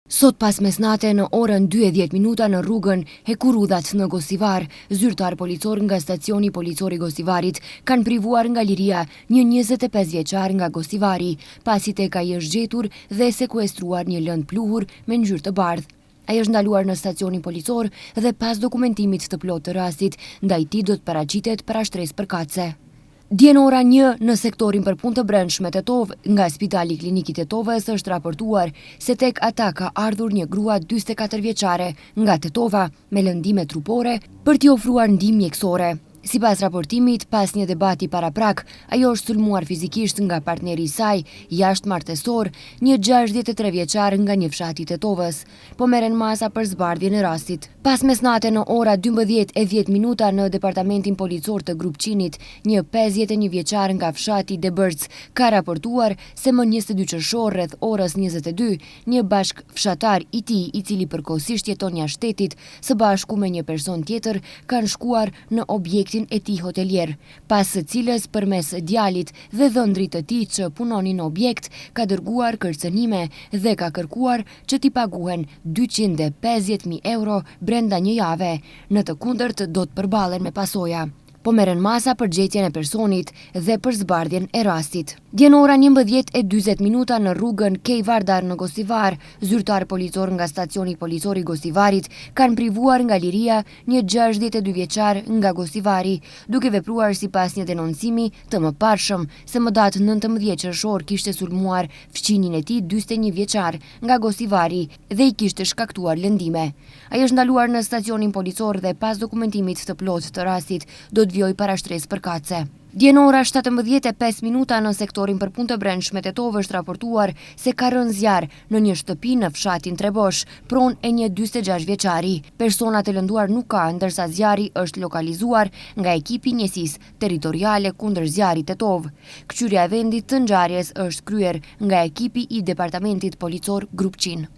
Sot pas mesnate në orën 2:10 minuta në rrugën Hekurudhat në Gostivar, zyrtarë policorë nga stacioni policor i Gostivarit kanë privuar nga liria një 25 vjeçar nga Gostivari, pasi tek ai është gjetur dhe sekuestruar një lëndë pluhur me ngjyrë të bardhë. Ai është ndaluar në stacionin policor dhe pas dokumentimit të plotë të rastit, ndaj tij do të paraqitet parashtresë përkatëse. Dje në ora 1 në sektorin për punë të brendshme Tetovë, nga Spitali Klinik i Tetovës është raportuar se tek ata ka ardhur një grua 44 vjeçare nga Tetova me lëndime trupore për t'i ofruar ndihmë mjekësore. Sipas raportimit, pas një debati paraprak, ajo është sulmuar fizikisht nga partneri i saj, jashtëmartesor, një 63 vjeçar nga një fshat i Tetovës. Po merren masa për zbardhjen e rastit. Pas mesnate në ora 12:10 minuta në Departamentin Policor të Grupçinit, një 51 vjeçar nga fshati Debërc ka raportuar se më 22 qershor rreth orës 22, një bashkëfshatar i tij, i cili përkohësisht jeton jashtë shtetit, së bashku me një person tjetër kanë shkuar në objektin e tij hotelier, pas së cilës përmes djalit dhe dhëndrit të tij që punonin në objekt ka dërguar kërcënime dhe ka kërkuar që t'i paguhen 250.000 euro brenda një jave, në të kundërt do të përballen me pasoja. Po merren masa për gjetjen e personit dhe për zbardhjen e rastit. Dje në ora 11:40 minuta në rrugën Kej Vardar në Gostivar, zyrtarë policorë nga stacioni policor i Gostivarit kanë privuar nga liria një 62 vjeçar nga Gostivari, duke vepruar sipas një denoncimi të mëparshëm se më datë 19 qershor kishte sulmuar fqinjin e tij 41 vjeçar nga Gostivari dhe i kishte shkaktuar lëndime. Ai është ndaluar në stacionin policor dhe pas dokumentimit të plotë të rastit do të vijojë parashtresë përkatëse. Dje në ora 17:05 minuta në sektorin për punë të brendshme Tetovë është raportuar se ka rënë zjarr në një shtëpi në fshatin Trebosh, pronë e një 46 vjeçari. Persona të lënduar nuk ka, ndërsa zjarri është lokalizuar nga ekipi i njësisë territoriale kundër zjarrit Tetovë. Këqyrja e vendit të ngjarjes është kryer nga ekipi i Departamentit Policor Grupçin.